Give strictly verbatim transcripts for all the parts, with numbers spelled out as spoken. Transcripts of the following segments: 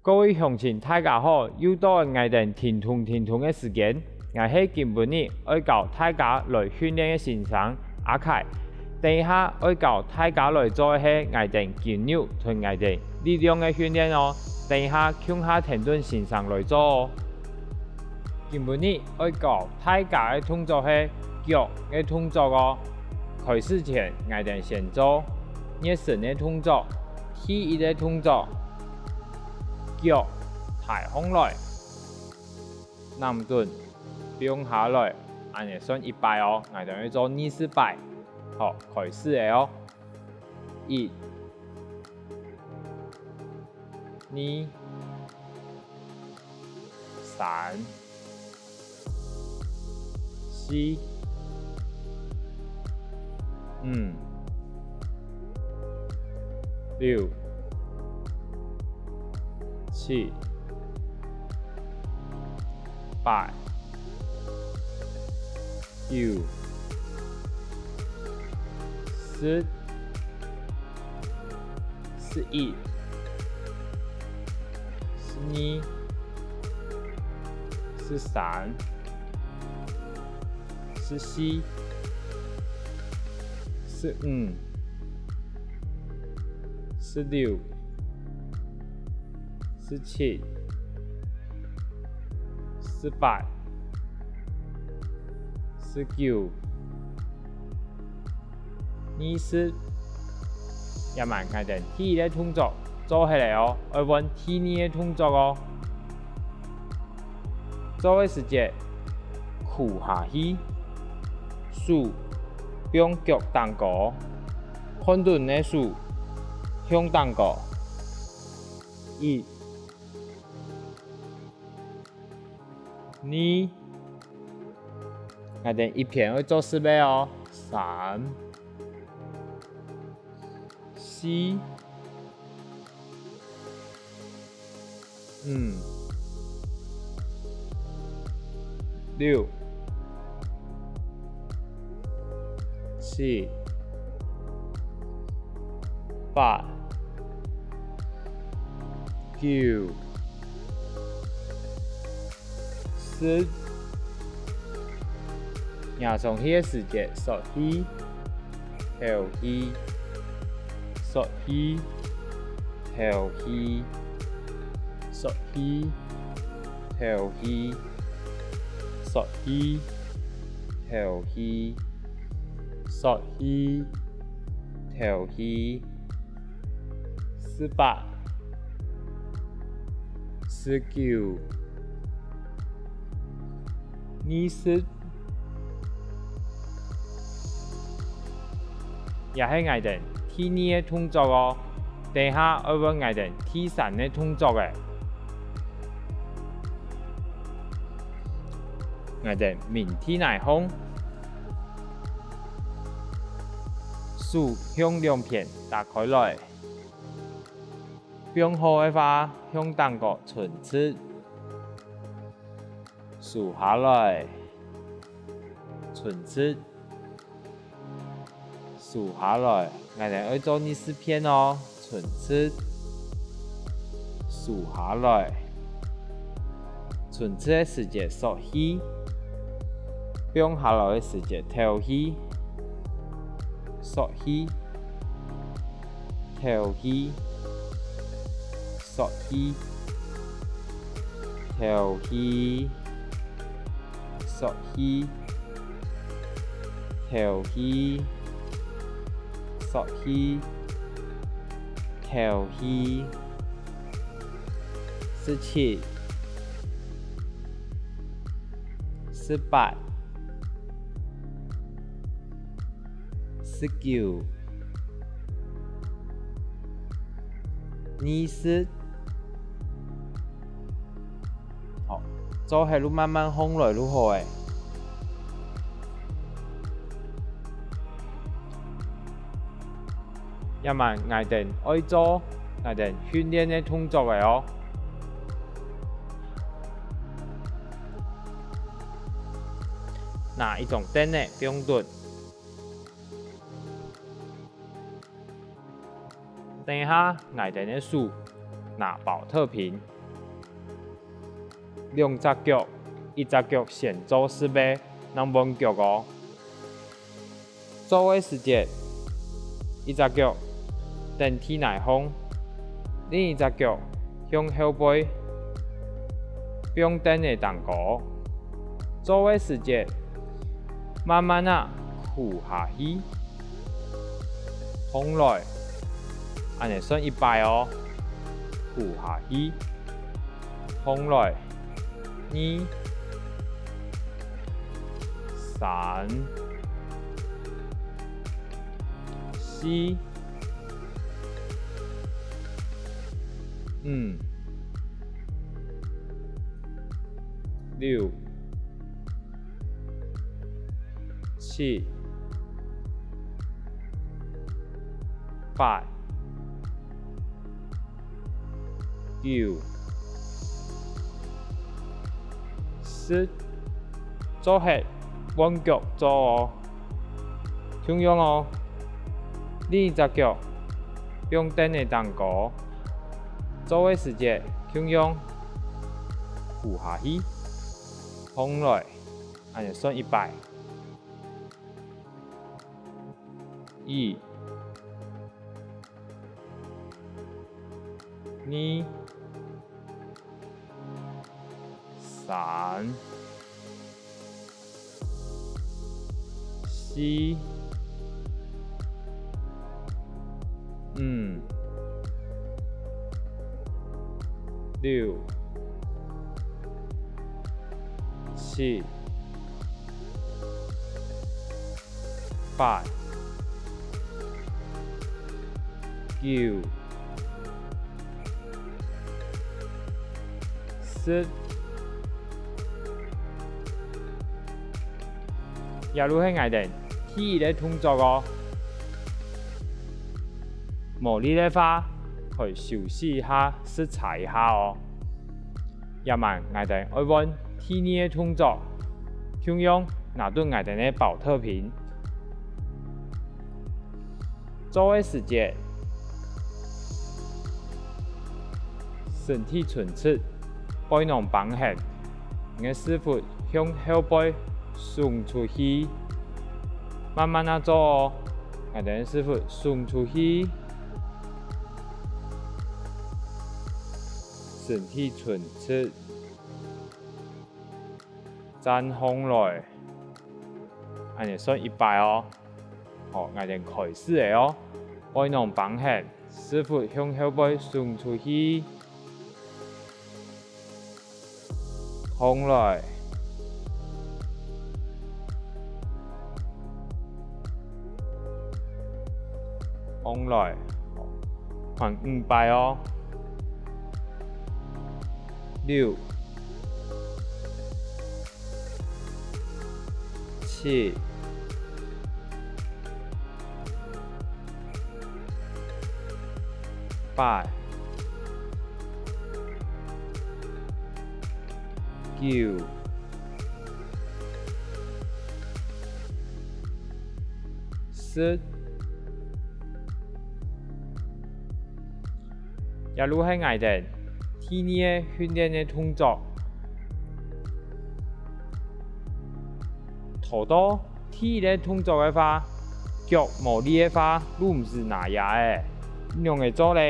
各位鄉親大家好，又到𠊎兜停動停動个時間。𠊎係今晡日愛教大家來訓練个先生阿凱。等一下愛教大家來做个係𠊎兜肌肉同𠊎兜力量个訓練哦。等一下共下跈等先生來做哦。今晡日愛教大家个動作係腳个動作哦。開始前，𠊎兜先做熱身个動作。第一个動作， 腳抬䟘來，揇等放下來，恁仔算一擺哦，𠊎兜愛做二十擺。好，開始了哦！一、二、三、四、五、六、七、八、九、十、 十一、十二、十三、十四、十五、十六、十七、十八、十九、 二十。這滿𠊎兜第一个動作做忒了哦，愛換第二个動作哦。做个時節，跍下去，手放腳頂高，看等个手向頂高。一、 二，𠊎兜一片愛做十擺哦。三、四、五、六、七、八、九、 十。仰上去个時節，欶氣、敨氣，欶氣、敨氣，欶氣、敨氣，欶氣、敨氣，欶氣、敨氣。 十八、十九、二十。這係𠊎兜第二个動作哦。等下愛換𠊎兜第三个動作了。𠊎兜面對泥項，手向兩片打開來。 放好个話，向頂高伸直，收下來，伸直，收下來。𠊎兜愛做二十片哦，伸直，收下來。 伸直个時節欶氣，放下來个時節敨氣，欶氣，敨氣，欶氣，敨氣，欶氣，敨氣，欶氣，敨氣。 十七、十八、十九、二十。好，做忒就慢慢䟘來就好了。 這滿𠊎兜愛做𠊎兜訓練个動作了哦。拿一張凳仔放等。等一下，𠊎兜个手拿寶特瓶。兩隻腳，一隻腳先做十擺，正換腳哦。 做个時節，一隻腳跈地泥項，另一隻腳向後背放凳仔頂高。做个時節，慢慢仔跍下去，䟘來，恁仔算一擺哦，跍下去。 䟘來，二、三、四、五、六、七、八、 九、十，做忒換腳做哦。共樣哦，另一隻腳放凳仔頂高，做个時節共樣跍下去，䟘來，恁仔算一擺。一、 二、三、四、五、六、七、 八、九、十。這就係𠊎兜第一个動作哦。無力个話，可以休息一下，食茶一下哦。 這滿𠊎兜愛換第二个動作，共樣拿等𠊎兜个寶特瓶。做个時節，身體伸直，背囊繃㤐，你个屎朏向後背送出去，慢慢仔做哦。𠊎兜个屎朏送出去， 身體伸直，站䟘來，恁仔算一擺哦。好，𠊎兜開始了哦。背囊繃㤐，屎朏向後背送出去。 䟘來，䟘來，還五擺哦。六、七、 八、九、十。這就係𠊎兜第二个訓練个動作。拖到 第一个動作个話，腳無力个話，就毋使拿這个。仰仔做呢？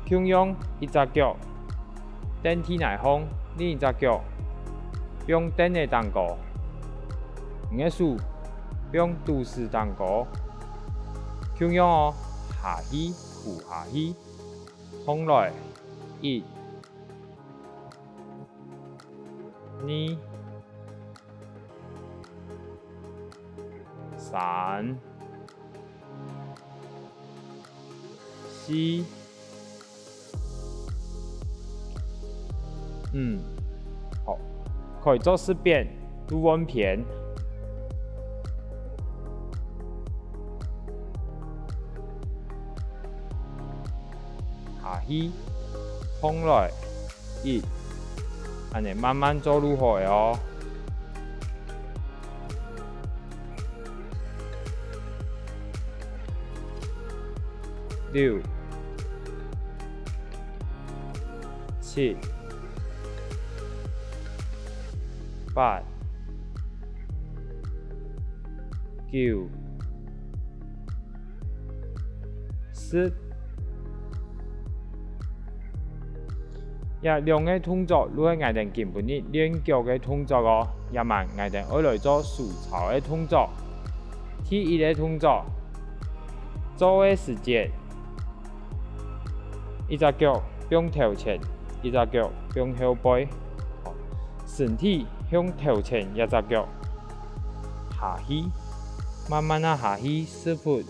共樣一隻腳跈地泥項，另一隻腳放凳仔頂高。你个手放肚屎頂高。共樣哦，下去，跍下去。䟘來，一、二、 三、四、五。好，可以做十遍，就換片。下去，䟘來， 一，恁仔慢慢做就好了哦。六、七、八、九、十。這兩個動作就係𠊎兜今晡日練腳个動作哦。這滿𠊎兜愛來做收操个動作。第一個動作，做个時節， 一隻腳放頭前，一隻腳放後背，身體向頭前一隻腳下去，慢慢仔下去屎朏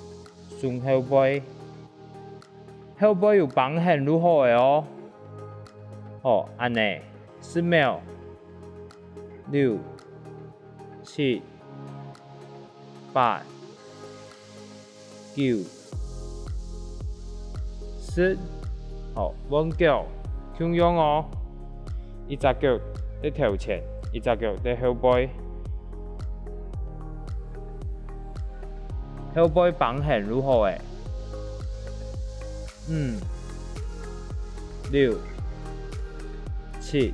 送後背。後背有繃絚就好了哦。好，恁仔，十秒，六、七、八、九、十。好，換腳，共樣哦。一隻腳在頭前，一隻腳在後背。後背繃絚就好了。 五、六、七、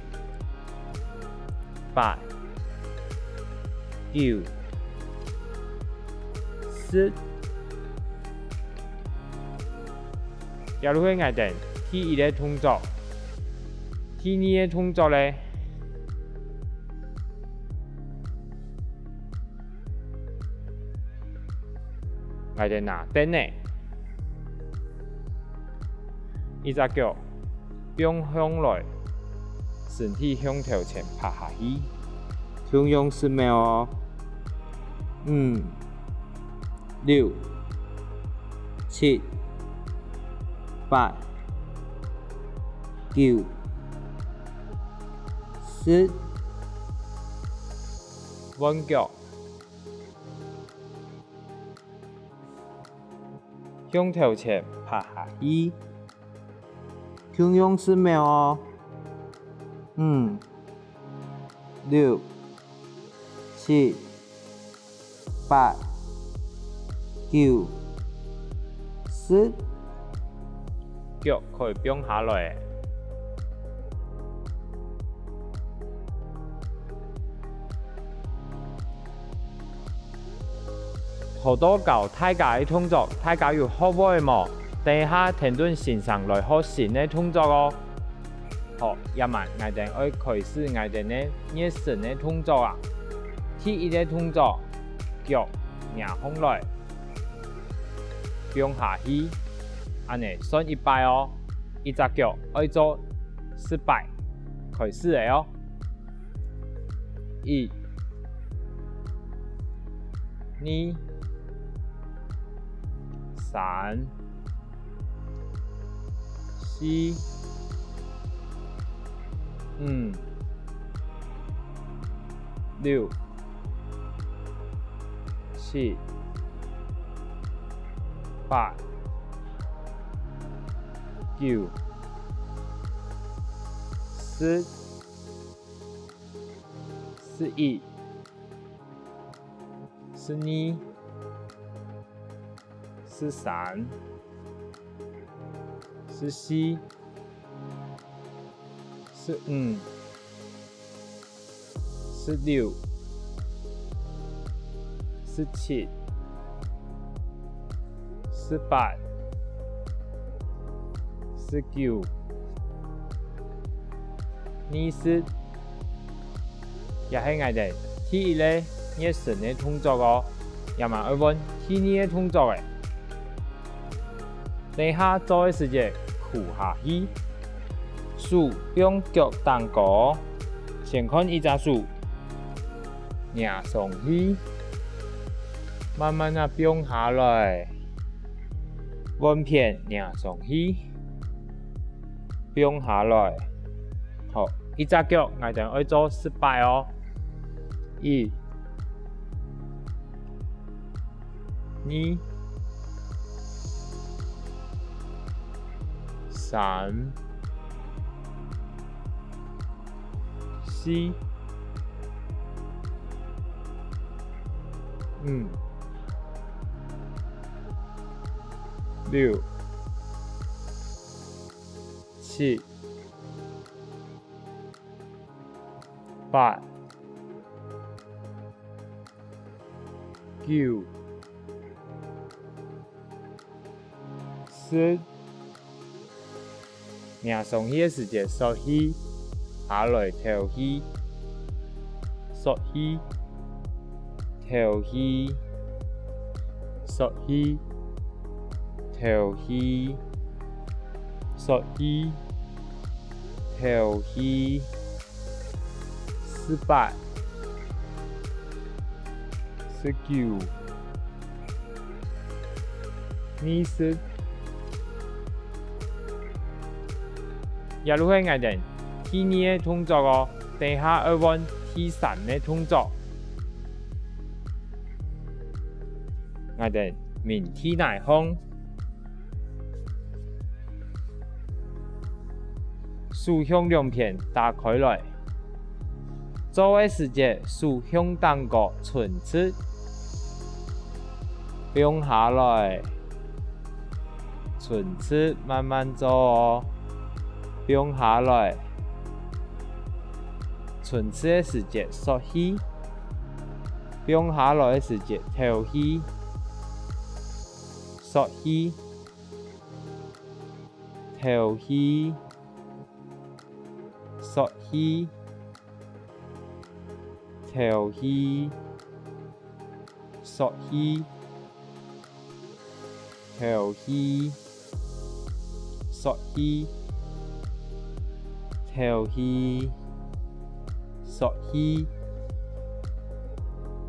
八、九、十。這就係𠊎兜第一個動作。第二個動作咧， 𠊎兜拿凳仔，一隻腳放向來，身體向頭前趴下去，共樣十秒哦。五、六、七、八、九、十。換腳。 向頭前趴下去。共樣十秒哦。五、六、七、八、九、十。腳可以放下來。 好多教大家个動作，大家有學會無？等一下跈等先生來學新个動作哦。好，這滿𠊎兜愛開始𠊎兜个熱身个動作啊！第一個動作，腳擎䟘來，放下去，恁仔算一擺哦。一隻腳愛做十擺，開始了哦！ 一、二、三、四、五、六、七、八、九、十。 十一、十二、十三、十四、十五、十六、十七、十八、十九、二十。 這係𠊎兜第一個熱身个動作哦，這滿愛換第二個動作了。等一下做个時節跍下去，手放腳頂高，先看一隻手，擎上去，慢慢仔放下來，換片擎上去，放下來。好， 一隻腳𠊎兜愛做十擺哦。一、二、三、四、五、六、七、八、九、十。若上去个時節欶氣，下來敨氣，欶氣，敨氣，欶氣，敨氣，欶氣，敨氣。 十八、十九、二十。這就係𠊎兜第二个動作哦，等下愛換第三个動作。𠊎兜面對泥項， 手向兩片打開來。做个時節，手向頂高伸直，放下來，伸直慢慢做哦，放下來。伸直个時節欶氣，放下來个時節敨氣，欶氣。 敨氣，欶氣，敨氣，欶氣，敨氣，欶氣，敨氣，欶氣，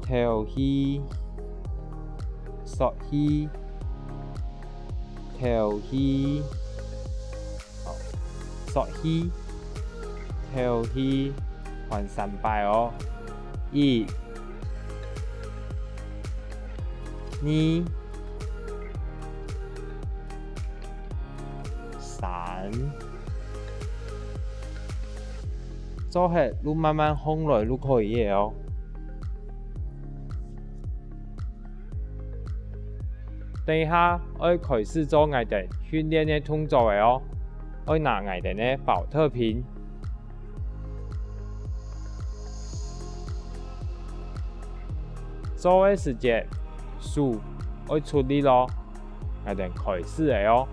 敨氣，欶氣。 敨氣，好，欶氣，敨氣，還三擺哦。一、二、三。做忒就慢慢䟘來就可以了哦。 等下愛開始做𠊎兜訓練个動作了哦，愛拿𠊎兜个寶特瓶。做个時節，手愛出力咯，𠊎兜開始了哦。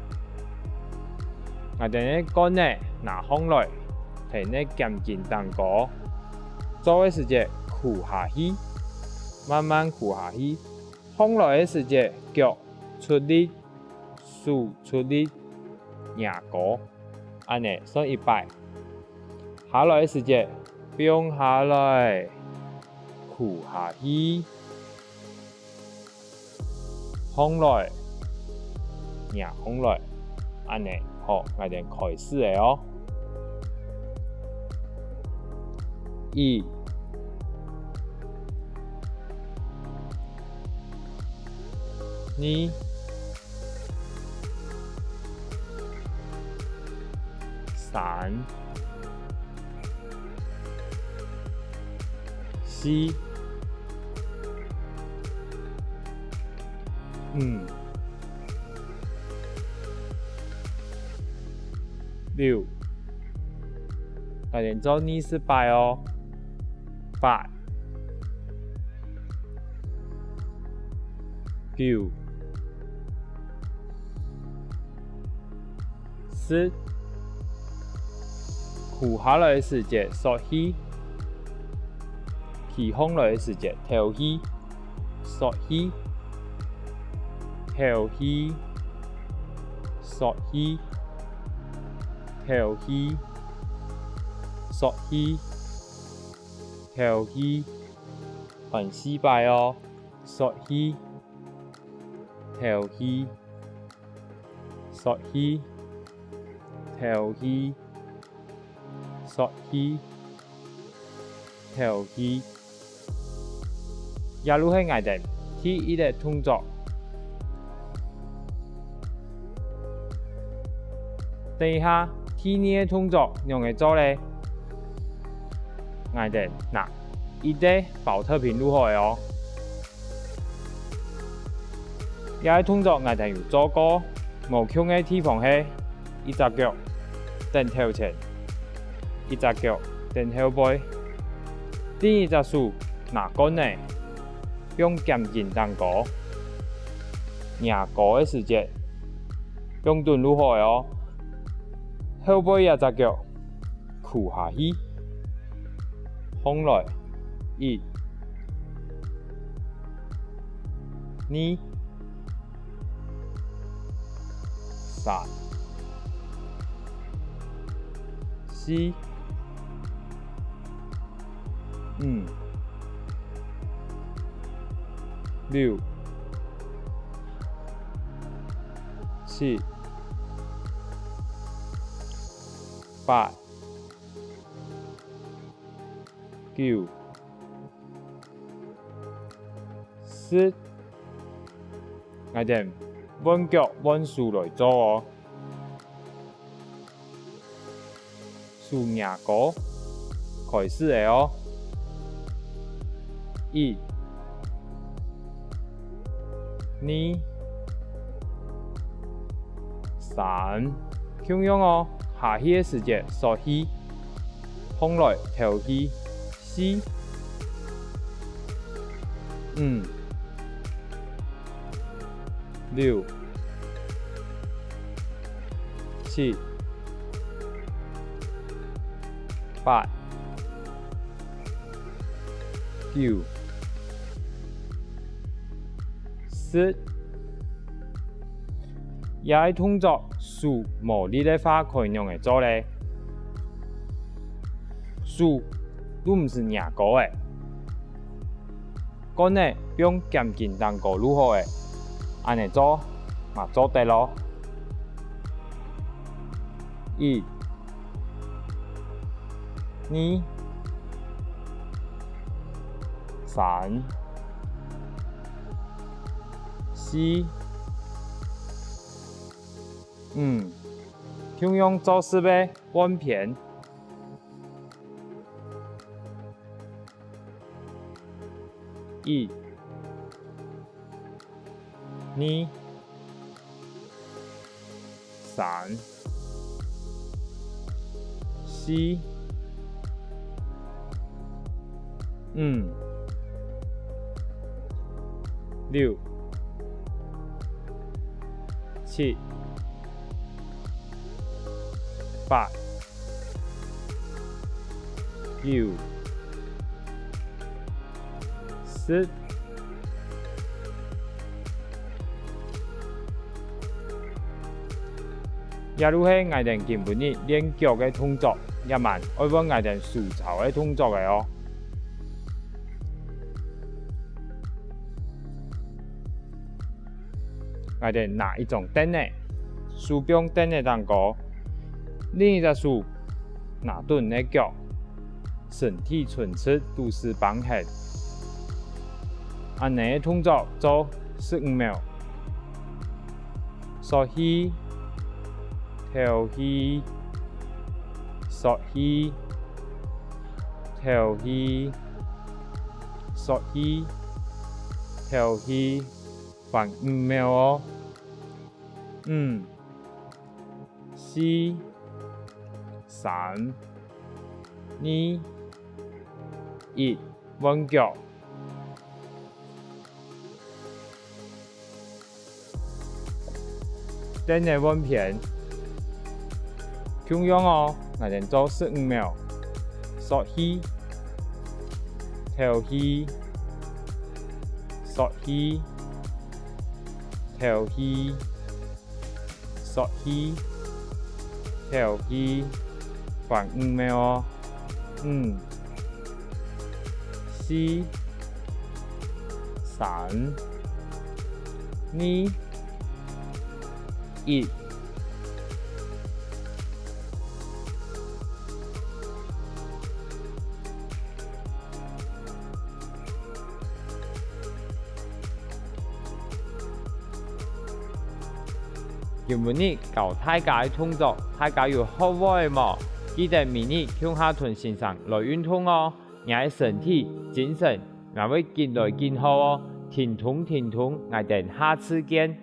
𠊎兜个槓仔拿䟘來，停在肩頸頂高。做个時節，跍下去，慢慢跍下去。 䟘來个時節，腳出力，手出力，擎高，恁仔算一擺。下來个時節，放下來，跍下去，䟘來，擎䟘來，恁仔。好，𠊎兜開始了哦。一、 二、三、四、五、六。𠊎兜做二十擺哦。八、 九、十。跍下來个時節欶氣，企䟘來个時節敨氣，欶氣，敨氣，欶氣，敨氣，欶氣，敨氣。 還四擺哦。欶氣，敨氣，欶氣，敨氣，欶氣，敨氣。這就係𠊎兜第一个動作。等一下，第二个動作仰仔做咧？𠊎兜拿一個寶特瓶就好了哦。這個動作𠊎兜有做過，無共个地方係一隻腳跈頭前，一隻腳跈後背，另一隻手拿槓仔，放肩頸頂高。擎高个時節，放等就好了哦。後背這隻腳跍下去，䟘來，一、二、三、四、五、六、七、八、九、十。𠊎兜換腳換手來做哦。手擎高，開始了哦！一、二、三，共樣哦，下去个時節欶氣，䟘來敨氣。 四、五、六、七、八、九、十。這个動作手無力个話，可以仰仔做呢？ 手就毋使擎高了，槓仔放肩頸頂高就好了。恁仔做嘛做得哦。一、二、三、四、五，共樣做十擺換片。 一、二、三、四、五、六、七、八、 九、十。這就係𠊎兜今晡日練腳个動作，這滿愛換𠊎兜手操个動作了哦。 𠊎兜拿一張凳仔，手放凳仔頂高，另一隻手拿等若腳，身體伸直肚屎挷絚。恁仔个動作做十五秒。欶氣，敨氣，欶氣，敨氣，欶氣，敨氣。 還五秒哦。五、四、三、二、一，換腳。凳仔換片。共樣哦，𠊎兜做十五秒。欶氣，敨氣，欶氣， 敨氣，欶氣，敨氣，還五秒哦。五、四、三、二、一。 今晡日教大家个動作，大家有學會無？記得每日共下同先生來運動哦！若个身體、精神，也會緊來緊好哦！停動，停動，𠊎兜下次見！